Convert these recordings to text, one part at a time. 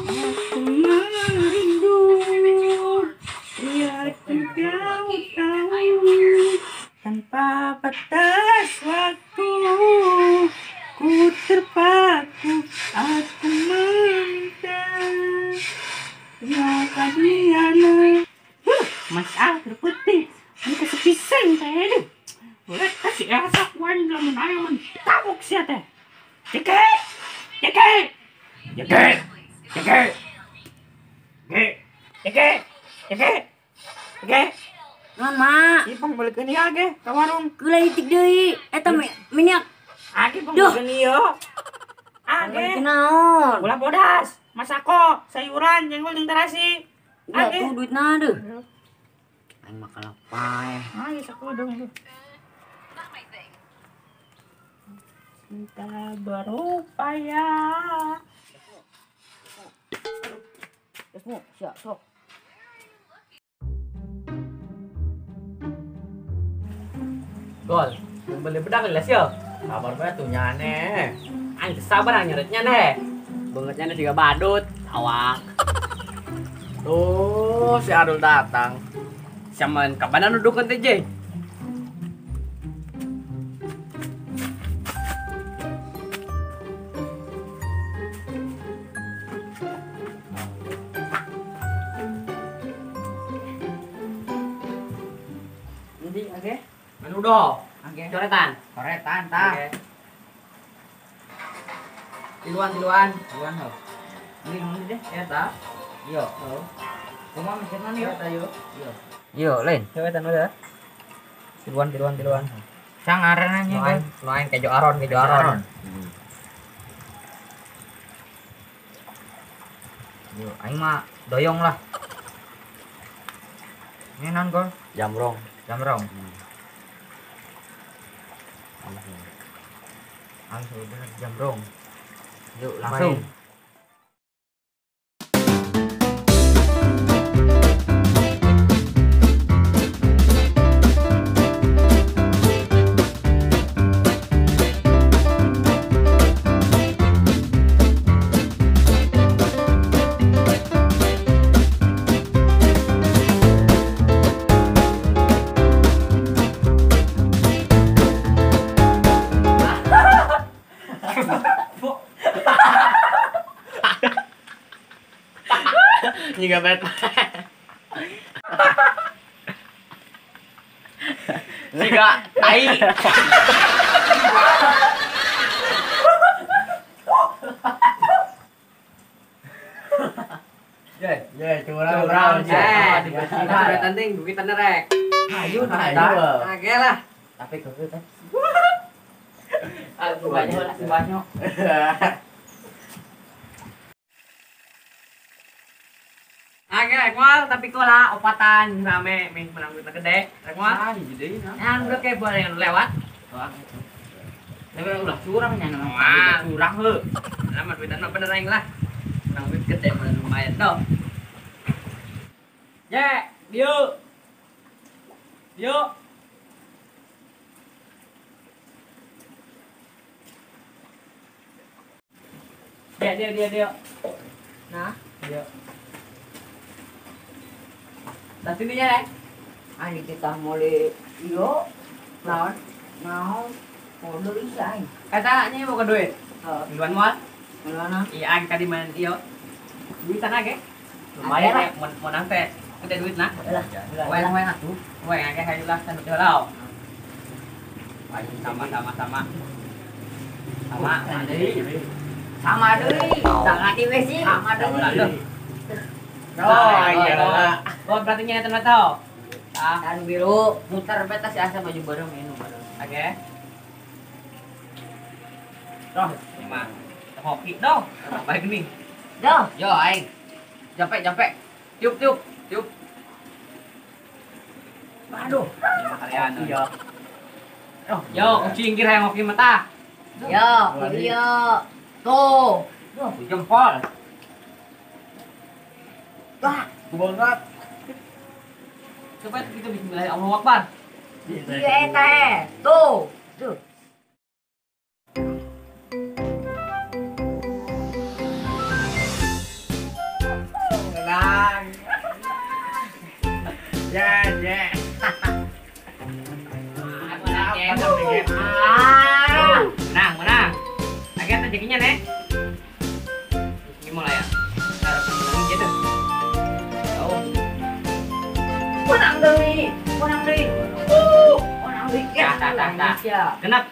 Aku merindu, dia juga tahu. Tanpa batas waktu, ku terpaku, aku meminta. Maka dia Mas Al putih, ini kesepisan teh. Boleh kasih rasa kuan lamun ayo mentabuk sia teh. Jeke, jeke, jeke, jeke, jeke, jeke, jeke. Mama, ipang balikeun ieu ge ka warung. Keula itik deui, eta minyak. Age pang balikeun ieu. Age. Naon? Gula bodas, masako, sayuran, jenggol jeung terasi. Age tuh duitna deuh. Aing mah kalah paeh. Ayo sakodeung tuh. Cinta berupaya. Terus mu, siap sok. Gol, beli bedak lah sih. Sabar bae tuh nyane. Aing sabar nyeretnya nih. Bangetnya juga badut, awak. Tuh, si Adul datang. Siaman kapan nuduhkeun teh, Jay? Nanti, oke? Menuduh. Oke. Coretan. Coretan, tah. Oke. Tiluan, tiluan. Tiluan, ho. Ini nunggu deh. Ya, tah. Yo. Oh. Kumaha mikirna nih, yo? Yo. Yo. Yo, lain. Coretan udah. Tiluan, tiluan, tiluan. Sang ngaranna nya, kan. Lain kejo aron, kejo aron. Yo, aing mah doyong lah. Ini non gol? Jamrong. Jamrong. Langsung bener jamrong. Yuk langsung. Juga bet. Siga tai. Ye, ye, curang, curang, ye. Penting duit rek. Ayo, ayo. Oke lah. Tapi kau teh. Aku banyak lah, banyak. Oke, rek moal tapi kola opatan rame meh menang duit gede. Rek moal. Ah, hiji deui nah. Yang udah kayak boleh yang lewat. Tapi ulah curang nya nama. Curang heuh. Nah, mah duitan mah bener aing lah. Menang duit gede mah lumayan toh. Ye, dieu. Dieu. Dia dia dia dia. Nah, dia. Nah sini ya, aing kita mulai yo, naon, naon, modal isa aing. Kata nya mau ke duit. Heeh. Duluan moal? Duluan ah. Iya, aing tadi main iyo. Duitan age. Lumayan ya, mau nang teh. Gede duit nah. Lah, weng weng atuh. Weng age hayu lah tanu heula. Sama sama sama. Sama deui. Sama deui. Sangat di WC. Sama deui. Oh iya lah. Oh berarti nya eta tau. Ah, dan biru muter beta si asa baju bareng minum bareng. Oke. Doh, ini mah hoki doh. Baik nih. Doh, yo aing. Jampe jampe. Tiup tiup tiup. Aduh, kalian. Iya. Oh, yo kucing kira yang hoki mata. Yo, iya. Tuh. Duh, jempol. Wah, banget. Coba itu bismillah Allahu Akbar. Iya eta. Tuh. Tuh. Dah. Genap.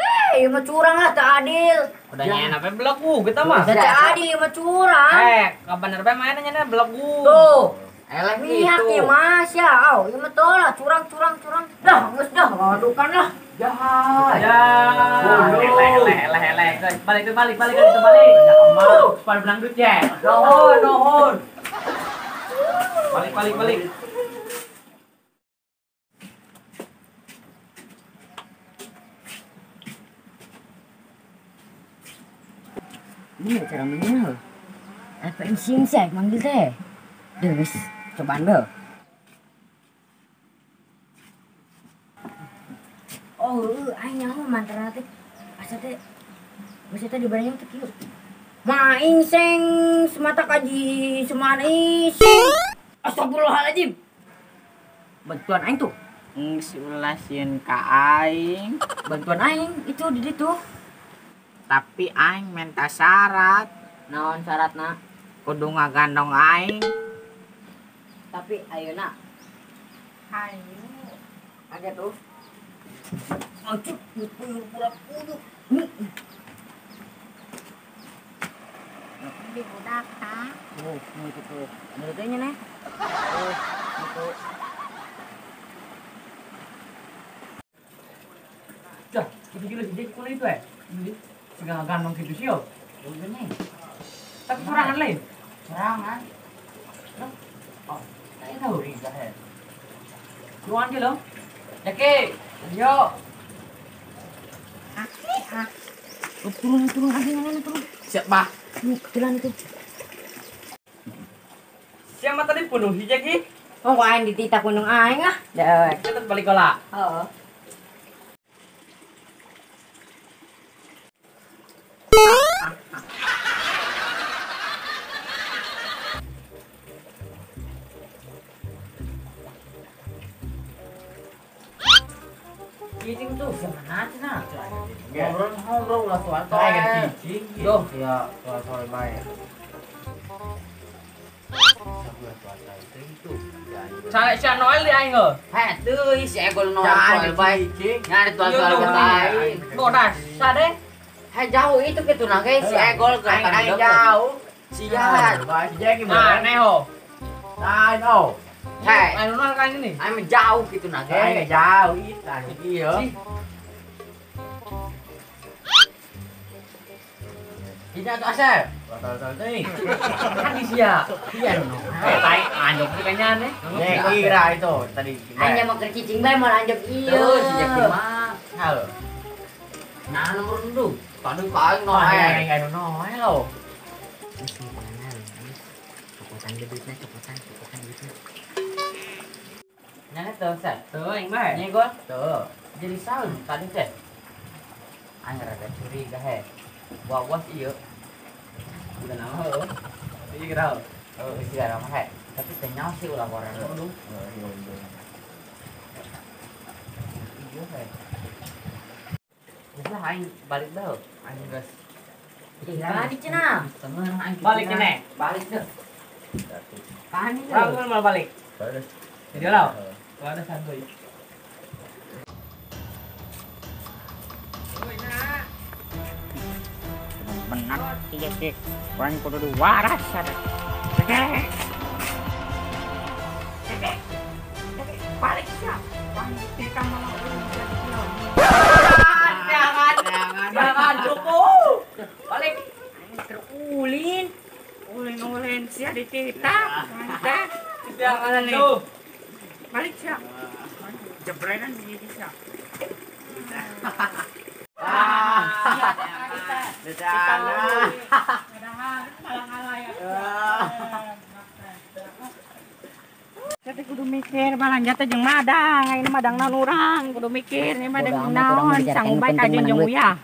Hei, mah curang lah tak adil. Udah nyen apa belegu kita mah. Tak adil mah curang. Kapan bae mainnya nyen belegu. Tuh. Eleh gitu. Mas ya, au, ieu mah tolak curang. Dah, geus dah, ngadukan lah. Jahat. Eleh. Balik itu balik. Supaya menang duit ya. Nuhun. Balik. Ini cara mainnya loh. LPM sing sih manggil teh. Duh, wis cobaan be. Oh, aing nyaho mantra teh. Asa teh geus teh dibareng teh kieu. Maing sing semata kaji semana sing. Astagfirullahaladzim. Bantuan aing tuh. Geus ulah sieun ka aing. Bantuan aing itu di ditu. Tapi aing minta syarat. Naon syaratna? Kudu ngagandong aing. Tapi ayeuna. Ayo. Aja tuh. Aduh, pura kudu. Di budak ta. Oh, itu tuh. Menurutnya nih. Oh, itu. Dah, itu gila jadi kuno itu eh. Segala gandong gitu sih yo. Tapi kurangan lain. Kurangan. Oh, saya tahu. Kurangan dia loh. Jaki, yo. Turun aja nana turun. Siap bah. Ini kebetulan itu. Siapa tadi penuhi Jaki? Oh, kok aing dititah gunung aing ah. Dewek. Kita balik kola. Heeh. Cicing tuh gimana cina? Ngobrol lah soal kayak cicing. Duh, ya soal baik. Cari si Noel di aing heuh. Heh, teuh si Egol Noel soal baik. Nyari soal baik. Bodas, sade. Heh jauh itu kitu nah ge si Egol ke aing jauh. Siap. Aneh ho. Nah, no. Hei, anu nol kan ini. Aing jauh gitu nah ge. Aing jauh itu iya. Ini atuh Asep. Batal teuing. Kan di sia. Iya no. Tai anjok sih kayaknya aneh. Ya kira itu tadi. Aing mah keur cicing bae moal anjok ieu. Tuh si Jaki mah. Halo. Nah nomor 2. Tadi ka aing Noel. Aing anu Noel lo. Copotan duitnya, copotan duitnya. Nyana tuh, Seth. Tuh, aing mah. Nya gol. Tuh. Jadi saun tadi teh. Aing rada curiga he. Wawas ieu. Udah nama heuh. Ieu kira. Heuh, geus gara mah he. Tapi teh nyaho sih ulah orang. Aduh. Ieu he. Geus lah aing balik dah. Aing geus. Balik cenah. Balik cenah. Balik deh. Panik. Urang mau balik. Balik. Jadi lah. Ada santuy. Benar iya sih. Kurang kudu waras ada. Balik siap. Jangan cukup. Balik. Terulin. Ulin sia dititah. Jangan tuh. Balik siap. Jebrenan begini siap. Saya kudu mikir balanja teh jeung madang, ini madang naon urang, kudu mikir ini madang naon, sanggup bae ka jeung uyah.